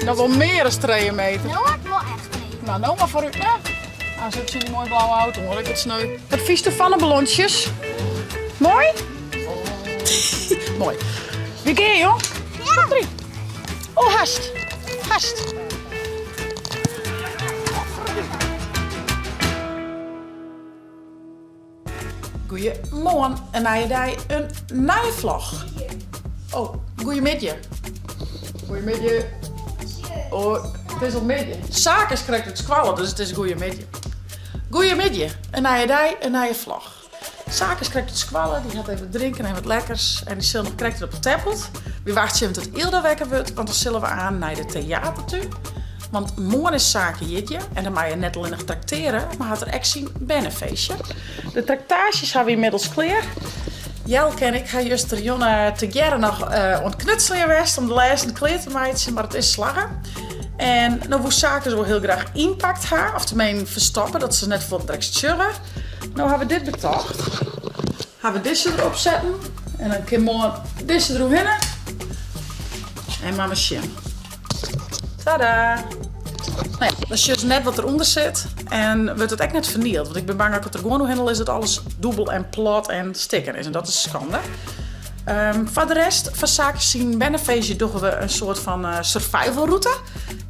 No wol mear as trije meter. No ik wol echt trije. No, no mar foarút, hè? Ah, sit tsjin dy moaie blauwe auto oan, ek wat sneu. Wat fynst fan de ballontsjes? Moai? Moai. Wy gean, jong. Ja. Kom deryn. Oh, hast. Hast. Goeiemoarn, in nije dei, in nije vlog. Oh, goeiemiddei. Goeiemiddei. Oh, it is al middei. Sake is krekt út skoalle, dus it is goeiemiddei. Goeiemiddei, in nije dei, in nije vlog. Sake is krekt út skoalle, dy hat even wat drinken en wat lekkers en dy sil noch krekt op de tablet. Wy wachtsje even tot Ylda wekker wurdt, want dan sille we aan nei de teatertún. Want moarn is Sake jierdei en dan mei er net allinnich trakteare, mar hat er ek syn bernefeestje. De traktaasjes ha we ynmiddels klear. Jelke en ik ha justerjûn tegearre noch oan it knutseljen west om de lêsten klear te meitsjen, mar it is slagge. En no woe Sake se wol hiel graach ynpakt ha, of teminsten ferstoppe, dat se net fuort direkt sjogge. No ha we dit betocht. Ha we dizze derop setten en dan kin moarn dizze deroerhinne. En mar ris sjen. Tada! No ja, dan sjochst net wat derûnder sit en wurdt it ek net fernield. Want ik bin bang as ik it der gewoan oerhinne lis dat alles dûbel en plat en stikken is en dat is skande. Foar de rest, foar Sake syn bernefeestje dogge we in soart fan survivalrûte.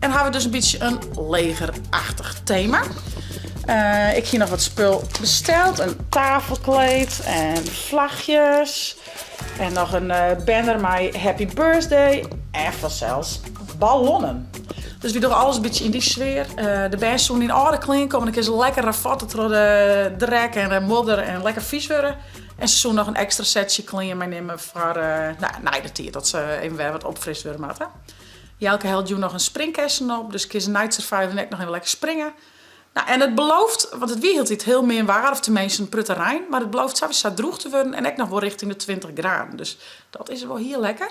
En ha we dus in bytsje in legerachtich tema. Ik hie noch wat spul besteld, in tafelkleed en flachjes. En noch in banner mei happy birthday en fansels ballonnen. Dus wy dogge alles in bytsje yn dy sfear. De bern soene yn âlde klean komme, dan kinne se lekker ravotte troch de drek en de modder en lekker fys wurde. En se soene noch in ekstra setsje klean meinimme foar nei de tiid, dat se even wer wat opfrist wurde moatte. Jelke hellet jûn noch in springkessen op, dus kinne se nei it survivalen ek noch even lekker springe. Nou, en it belooft, want it wie hieltyd hiel min waar, of teminsten in protte rein, mar it belooft sawiesa drûch te wurden en ek noch wol richting de 20 graden. Dus dat is wol hiel lekker.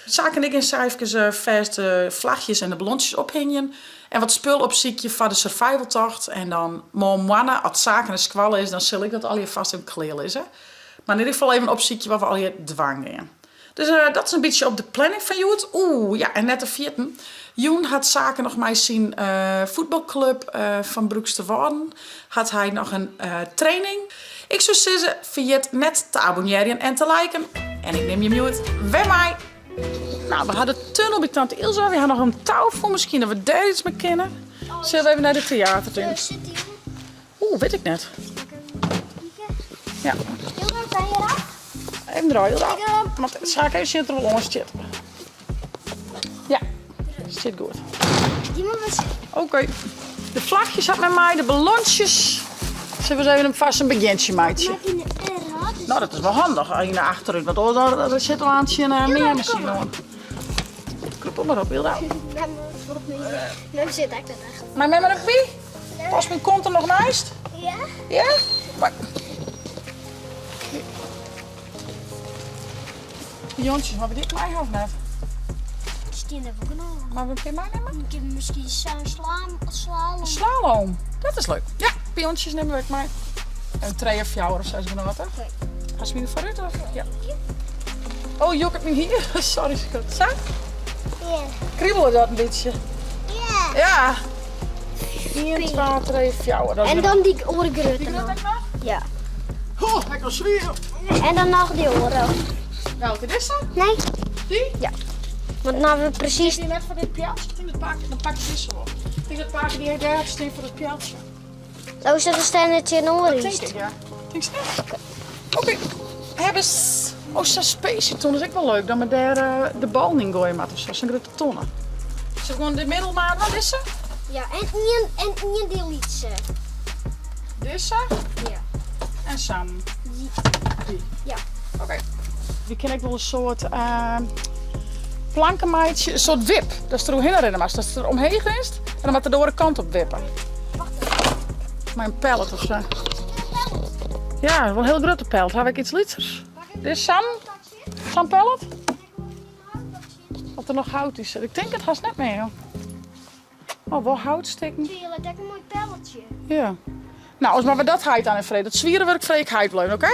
Sake en ik gean sa efkes fêst de flachjes en de ballontsjes ophingjen en wat spul opsykje foar de survivaltocht. En dan moarn moarne, as Sake nei skoalle is, dan sil ik dat allegear fêst even klearlizze. Mar yn ieder gefal even opsykje wat we allegear dwaan gean. Dus dat is in bytsje op de planning fan hjoed. Oeh, ja, en net te ferjitten, jûn hat Sake noch mei syn fuotbalklup fan Broeksterwâlden hat hy noch in training. Ik soe sizze, ferjit net te abonnearjen en te liken. En ik nim jim hjoed wer mei. Nou, we ha de tunnel by tante Ilse. We ha noch in tou fûn, miskien dat we dêr iets mei kinne. Sille we even nei de teatertún. Oeh, wit ik net. Ja. Even draaie, Hilda. Want Sake even sjen oft er wol oan stiet. Ja, stiet goed. Oké. De flachjes hat men mei, de ballontsjes. Sille we ris even fêst in begjintsje meitsje. No, dat is wol handich yn de achterút, want oars dan sit er oan tsjin de meanmasine oan. Krûp mar op, Hilda. Mem sit ek net echt. Mei mem er ek by? Past myn kont der noch neist? Ja. Ja? Moai. Piontsjes, moatte we dy ek mei ha of net? Stean der wol genôch. Moatte we in pear meinimme? Dan kinne we miskien sa'n slalom. Een slalom? Dat is leuk. Ja, piontsjes nimme we ek mei. In trije of fjouwer of sa is genôch, toch? Oké. Hast my der foarút of? Ja. Oh, jokket myn hier. Sorry, skat. Sa? Ja. Kriebele dat in bytsje? Ja. Ja. 1, 2, 3, 4. En dan dy oare grutte. Die grutte ek noch? Ja. Oh, ek al swier. En dan noch dy oare. Welke, dizze? Nee. Dy? Ja. Want nou we presys. Is dy net foar dit pjeltsje? Ik tink dat pake, dan pak ik dizze wol. Ik tink dat pake dy dêr stean foar dat pjeltsje. Oh, is dat in stenne tsjinoer Dat tink ik, ja. Tinkst net? Oké. Hebbes. Oh, sa'n spaceton is ek wol leuk. Dat we dêr eh, de ballen yn goaie moatte of sa. Sa'n grutte tonne. Sille we gewoan de middelmaat, wat is se? Ja, en ien, en ien dy lytse. Dizze? Ja. En sa'n. Dy. Ja. Oké. Wy kinne ek wol in soart uh, planken meitsje, in soart wip. Datst der oerhinne rinne moatst. Datst der omheech rinst en dan moat er de oare kant op wippe. Mei in pallet of sa. Ja, wol in hiel grutte pallet. Ha ik iets lytsers? Dit is sa'n sa'n pallet? Of der noch hout yn sit. Ik tink it hast net mear, joh. Oh, wol houtstikken. Zie je, lijkt ek in moai palletje. Ja. Nou, as mar we dat heit aan en freed. Dat swiere wurk freed ik heit bleaun, oké?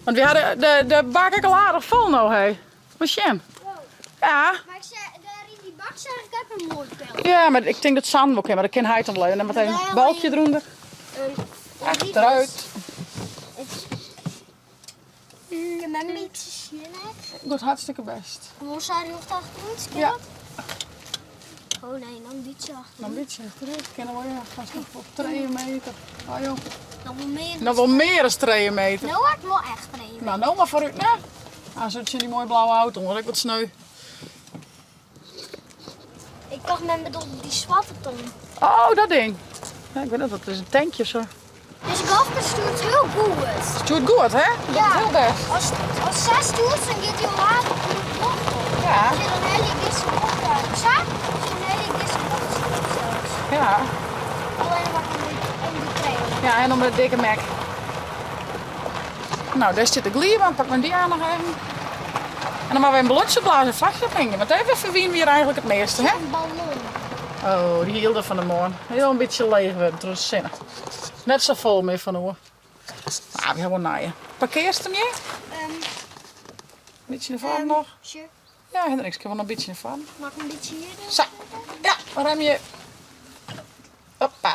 Want wy hadden de, de bak ek al aardich fol no, hé. Mar sjen. Ja. Maar ik zei, daar in die bak. Straks zag ik ek in moai pelletje. Ja, mar ik tink dat San wol kin, mar dat kin heit dan wol even. Dan moat even in balkje derûnder. Achteruit. Kin mem in bytsje sjen ek? Goed, hartstikke best. Gewoan sa rjocht achterút, kin Ja. dat? Oh nee, dan in bytsje achterút. Dan in bytsje achterút, kin wol ja. Vast nog op 3 meter. Oh joh. Noch wol mear. Noch wol mear as 3 meter. No ha ik wol echt 3 meter. Nou, no mar foarút, ne? Ah, zo tsjin dy moaie blauwe auto, hoor ik wat sneu. Ik tocht mem bedoelde dy swarte ton. Oh, dat ding. Ja, ik weet net wat het is, een tankje of zo. Dizze golfkar stjoert hiel goed. Stjoert goed, hè? Dat Ja. Hiel bêst. As sa stjoert, dan giet hy al aardich op de bocht op. Ja. Sjoch, dan helje ik dizze bocht uit. Sa? Dan helje ik dizze bocht sels. Ja. Allinnich mar om dy trail. Ja, en om de dikke mek. Nou, dêr stiet de gliebaan. Pak maar dy aan noch even. En dan moatte we in ballontsje blaze en vlagje ophingje. Want dêr ferwiene we hjir eigentlik it measte, hè? In ballon. Oh, dy hielde fan 'e moarn. Hiel in bytsje leech wurden troch de sinne. Net sa fol mear fan oer. Ah, we ha wol nije. Parkearst him hjir? Bytsje nei foaren noch. Sjoch. Ja, Hendrik, kin wol noch in bytsje nei foaren. Mag ik in bytsje hjir doen? Sa. Ja, remje. Hoppa.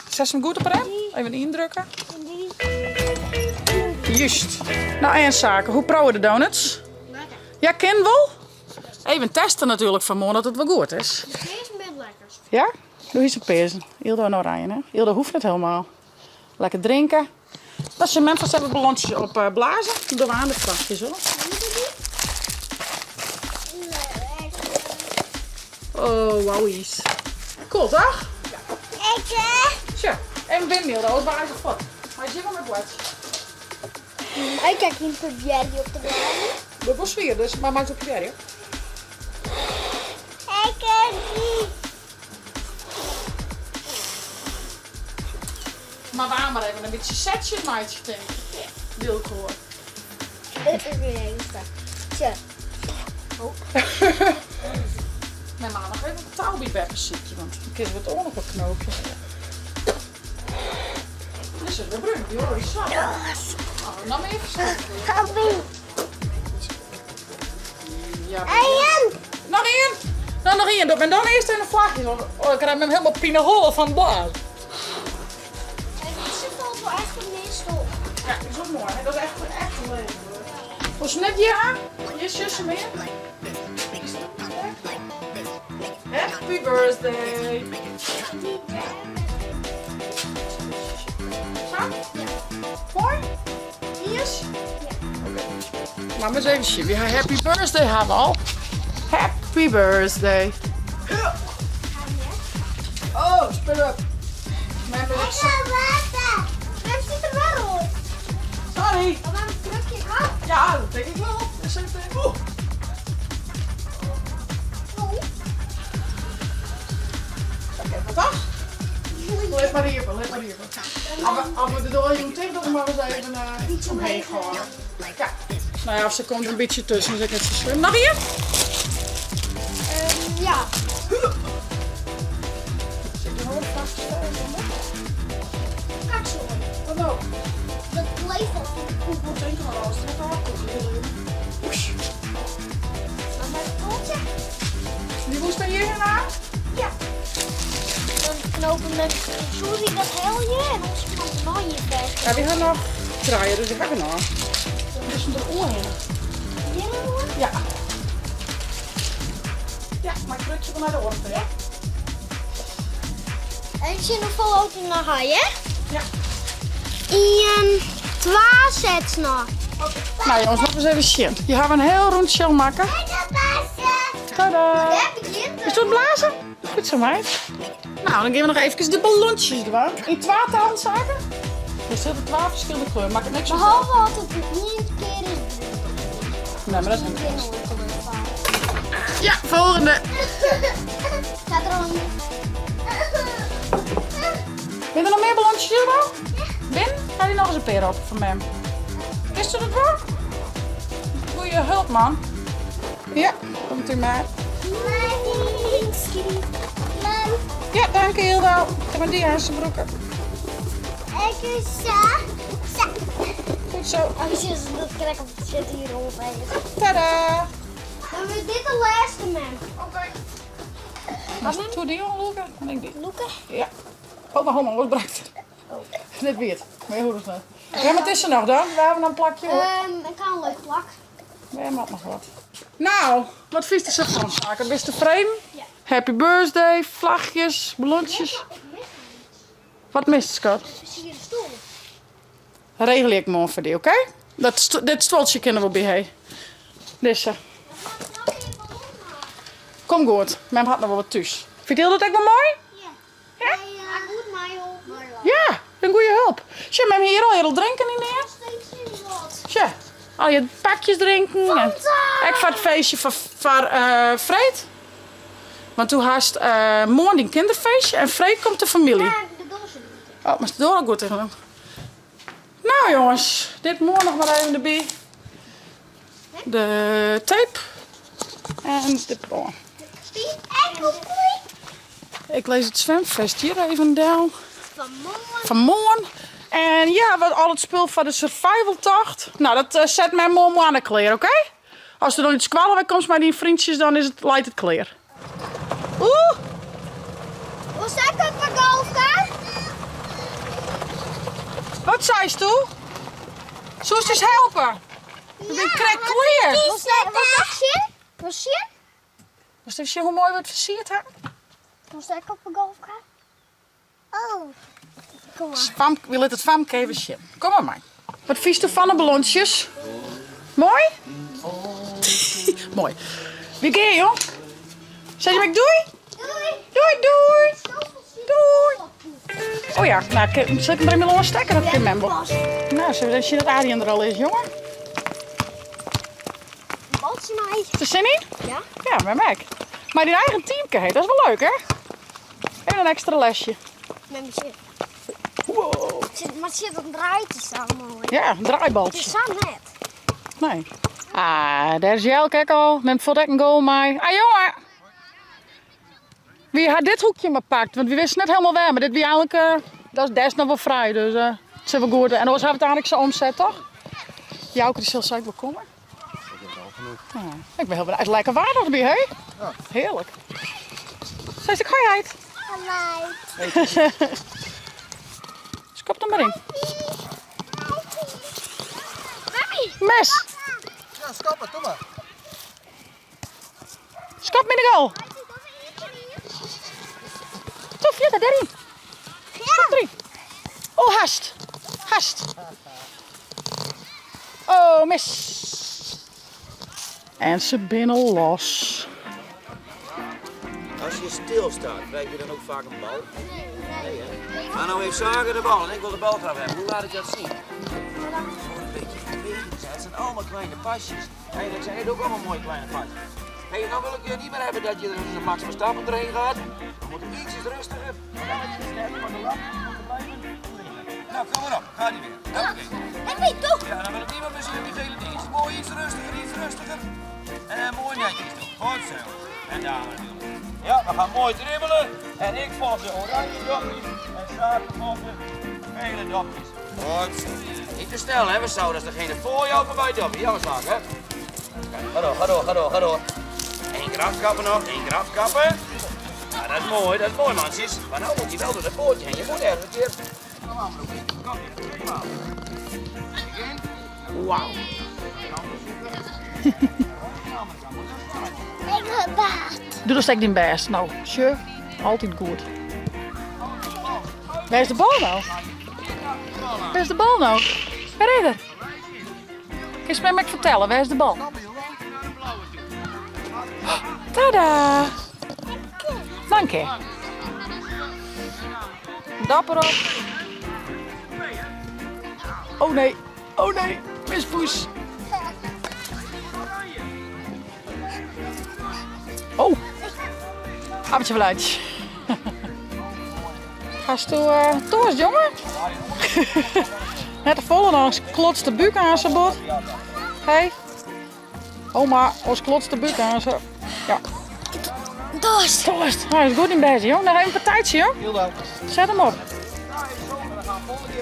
Setst him goed op 'e rem? Even yndrukke. Juist. Nou, en Sake, hoe prowe de donuts? Lekker. Ja, kin wol? Even testen natuerlik fan moarn dat it wol goed is. De pearsen binne it lekkerst. Ja? Doe hiest de pearsen. Yldo en oranje, hè? Yldo hoecht net helemaal. Lekker drinke. Dan sil mem vast even ballontsjes op eh, blazen. Doe we aan de vlagjes hoor. Oh, wowies. Cool, toch? Ik Tja, even binnen Yldo, anders waren ze fuort. Maar je zit wel met boartsje. Ik kijk hier probeer op te blazen. Dat was swier, dus maar maak het op je Ik niet. Maar waar maar even een bytsje setsje meitsje, tink ik. Wil ik hoor. Dit is weer even. Tja. Oh. Nee, maar noch even it tou by beppe sykje, want dan kinne se wat oan op it knoopje. Dit is wer brún, dy oare wie swart. Oh, no mear ferskil. Ja, noch ien! No, noch ien. Doch mar dan earst even de flagjes, want oh, ik krij mem hielendal pineholle fan it blazen. Dit falt wol echt it meast op. Ja, dat is ook moai. Hè? Dat is echt, echt een leuk. Wolst net hjir ha? Hjir sjochst mear. Happy birthday! Sa? Moai? Iens? Oké. Mar ris even sjen. Wy ha happy birthday ha we al. Happy birthday. Oh, spit up. Mem stiet der wer op. Sorry. Dan mem it krukje ha. Ja, dat tink ik wol. Dus even. Oeh. Oh. Oké, wat toch? Lit mar iepen, lit mar iepen. As we de doar jûn ticht dogge, moatte we even omheech hâlde. Ja. Nou ja, of se komt der in bytsje tusken, is ek net sa slim. Noch ien? Ja. Sit je hân vast Kakzooi. Wat no? Dat kleeft al van de koek. Wat denk maar als het net afkomt. Oesh. Maar met het kooltje? Die moest dan hier aan? Ja. Dan knopen met sorry dat heel je en ons kan nog je vast. Ja, wy ha noch trije, dus ik ha genôch. Dus der oerhinne. Hjir oer? Ja. Ja, mar ik druk se wol nei de oare kant. En sjen hoefolle auto noch ha je? Ja. Ien, twa sets noch. Nou jongens, noch ris even sjen. Je hawwe in hiel rûntsje al makke. Tada! Dêr begjint Is it blazen? Goed sa, meid. Nou, dan gean we noch efkes de ballontsjes dwaan. Yn twa talen Sake? Der sitte twa ferskillende kleuren, makket niks út. Behalve as it ien kear is brún. Nee, mar dat is Ien keer in oare kleur faak. Ja, folgjende. Staat der al in. Binne der noch mear ballontsjes hjir al? Bin? Ha dy noch ris in pear op foar mem. Kinsto dat wol? Goeie hulp, man. Ja, komt u mar. Ja, dank Hildo. Kom mar dy aanst brûke. Goed zo. Oh, jezus, dat krijg ik op het zit hier overheen. Tada! Dan wordt dit de laatste, mem. Oké. Moatst toe dy oanlûke en ik dy. Lûke? Ja. Oh, mar ho mar, oars brekt er. Net wiet. Mar hoe is it? Ja, mar it is der noch dan. We hawwe noch in plakje oer. Ik ha in leuk plak. Wêr moat noch wat? No, wat fynst der sa fan, Sake? Bist tefreden? Ja. Happy birthday, flachjes, ballontsjes. Ik mis noch iets. Wat mist, skat? De versierde stoel. Regelje ik moarn foar dy, oké? Dat, dit stuoltsje kin der wol by, hé. Dizze. Komt goed. Mem hat noch wol wat thús. Fynt Hilde it ek wol moai? Ja. Ja? Goed meiholpen. Ja, in goede hulp. Sjoch, mem hie hjir al hiel drinken yn near. Sjoch, al je pakjes drinken. En ek foar it feestje foar freed. Want do hast moarn dyn kinderfeestje en freed komt de famylje. Ja, de doar sit goed. Oh, moatst de doar al goed ticht dwaan. Nou jongens, dit moarn noch mar even derby. De tape en de bân. Ik lis it swimfest hjir even del. Fan moarn. En ja, wat al it spul foar de survivaltocht. Nou, dat eh, set mem moarn moarne klear, oké? As du dan út skoalle wer komst mei dyn freontsjes, dan is it, leit it klear. Oeh! Hoe zei ik op een golfkar? Wat seist do? Soest ús helpe? We binne krekt klear. Wat sjen? Wat sjen? Wolst even sjen hoe moai we it fersierd ha? Hoe zei ik op een golfkar? Oh. Kom mar. Famke, wy litte it famke even sjen. Kom mar mei. Wat fynst do fan de ballontsjes? Moai? Moai. Wy gean, jong. Sis mar doei. Doei. Doei, doei. Doei. Oh ja, nou, sil ik him der even oanstekke? Dat kin mem wol. Nou, sille we even sjen dat Arjen der al is, jonge? Baltsje mei. Is der sin yn? Ja. Ja, mem ek. Mei dyn eigen teamke, hé. Dat is wol leuk, hè? En in ekstra lesje. Mem zit. Wow. Zit, maar het zit een draaitje zo mooi. Ja, een draaibaltje. Het is zo net. Nee. Ah, daar is Jelke ek al. Nimt fuort ek in goal mei. Ah, jonge! Wy ha dit hoekje mar pakt, want wy wisten net helemaal wêr. Mar dit wie eigenlik, eh, dat is dêr noch wol frij, dus eh, it sil wol goed. En oars ha we it eigenlik sa omset, toch? Jouke, dy sil sa ek wol komme. Ja, ik ben heel benieuwd. Het is lekker waar nog erbij, hè? Ja. Heerlijk. Zeg ik hoi heit. Hallo. Skop er mar yn. Mami. Mes. Ja, skoppe, doe mar. Skop 'm yn de goal. Toe, fierder, dêryn. Skop deryn. Oh, hast. Hast. Oh, mis. En se binne los. As je stilstaat, krijg je dan ook vaak een bal? Nee, hè? Maar nou heeft Sake de bal en ik wil de bal graag hebben. Hoe laat ik dat zien? Gewoon een beetje bewegen. Het zijn allemaal kleine pasjes. Eigenlijk zijn het ook allemaal mooie kleine pasjes. Hey, nou wil ik je niet meer hebben dat je er als een Max Verstappen erheen gaat. We moeten ietsjes rustiger. Dan iets sneller, maar de lat moet blijven liggen. Nou, kom maar op. Gaat ie weer. Hoppakee. Ik weet toch. Ja, dan wil ik niemand meer zien op die gele dingetjes. Mooi, iets rustiger, iets rustiger. En mooi netjes doen. Goed zo. En daar natuurlijk. Ja, we gaan mooi dribbelen. En ik volg de oranje dopjes. En Sake volgt de gele dopjes. Goed zo. Niet te snel, hè? We zouden als degene voor jou voorbij doppen. Ja, we zaken, hè? Kijk, ga door, ga door, ga door, ga door. Eén keer afkappen nog, één keer afkappen. Ja, dat is mooi, dat is mooi, mansjes. Maar nou moet je wel door dat poortje heen. Je moet ergens een keer... Kom aan, broekie. Kom hier, helemaal. Wauw. Ik wil baat. Doe dan stek dyn bêst. Nou, sjoch, altyd goed. Wêr is de bal no? Wêr is de bal no? Wêr is er? Kinst my ek fertelle, wêr is de bal? Tada! Dank je. Dapper op. Oh nee, oh nee, mispoes. Oh, appeltje fluitje. Gasto uh, toast, jongen? Net de volle dan klotst de buik aan zijn bot. Hey. Oma, ons klotst de buik aan zo. Ja. Dorst. Toast. Nou, is goed in bezig, jong. Nog even een partijtje, jong. Zet hem op.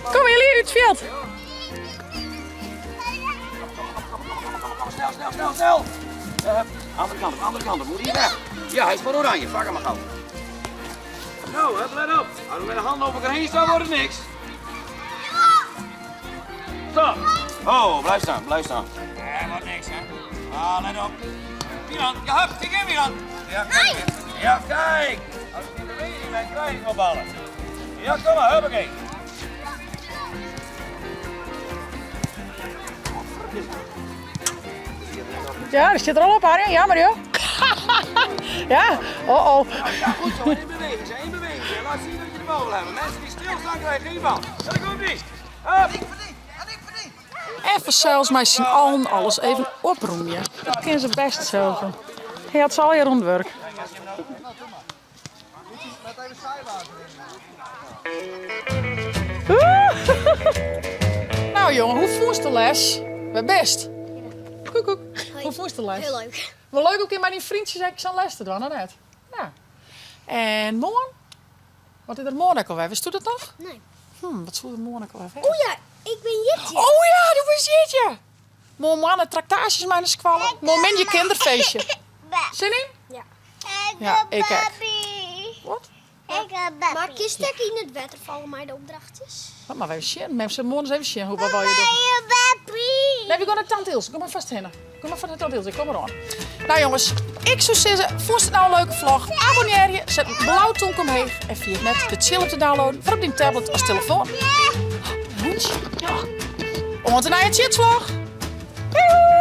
Kom jullie uit het veld. Kom, snel, snel, snel, snel. Andere kant op, andere kant op. Moet hier weg. Ja, hij is voor oranje. Pak hem maar gauw. No, hup, let op. As we met de handen over elkaar heen staan, wordt het niks. Stop. Oh, blijf staan, blijf staan. Ja, wordt niks, hè. Ah, let op. Milan, ja, hup, tik in, Milan. Ja, kijk. Ja, kijk. Als ik in beweging ben, krijg ik wel ballen. Ja, kom maar, huppakee. Ja, der sit er al op, Arjen. Jammer, joh. Ja, oh oh. Ja, goed zo. In beweging zijn, in beweging zijn. Laat zien dat je de bal wil hebben. Mensen die stilstaan krijgen geen bal. Ja, dat komt niet. Hup. Even zelfs met z'n allen alles even oproemje. Dat kunnen ze best zelf. Hij had ze al je rondwerk. Met even zijwater in. Nou jongen, hoe voest de les? We best. Koek, koek. Hoe voest de les? Heel leuk. Wel leuk ook in mijn vriendjes eigenlijk zo'n les te doen, hè, net. Ja. En morgen? Wat is er morgen ook alweer? Wist u dat nog? Nee. Wat zou er morgen ook alweer? Oh ja, ik ben Jitje. Oh ja, dat was Jitje. Morgen mannen, traktages mijn squallen. Morgen je kinderfeestje. Zin in? Ja. Ja, ik ook. Wat? Maar kist ik in het water vallen mij de opdrachtjes? Wat maar even zien. Mensen, morgen eens even zien hoe wat wil je doen. Nee, we gaan naar Tante Ilse. Kom maar vast heen. Kom maar vast naar Tante Ilse. Ik kom maar aan. Nou jongens, ik zou zeggen, vond het nou een leuke vlog? Abonneer je, zet een blauw tonk omheen en via het net de chill op te downloaden voor op die tablet als telefoon. Hoentje. Ja. Ont een nieuwe chitsvlog. Doei!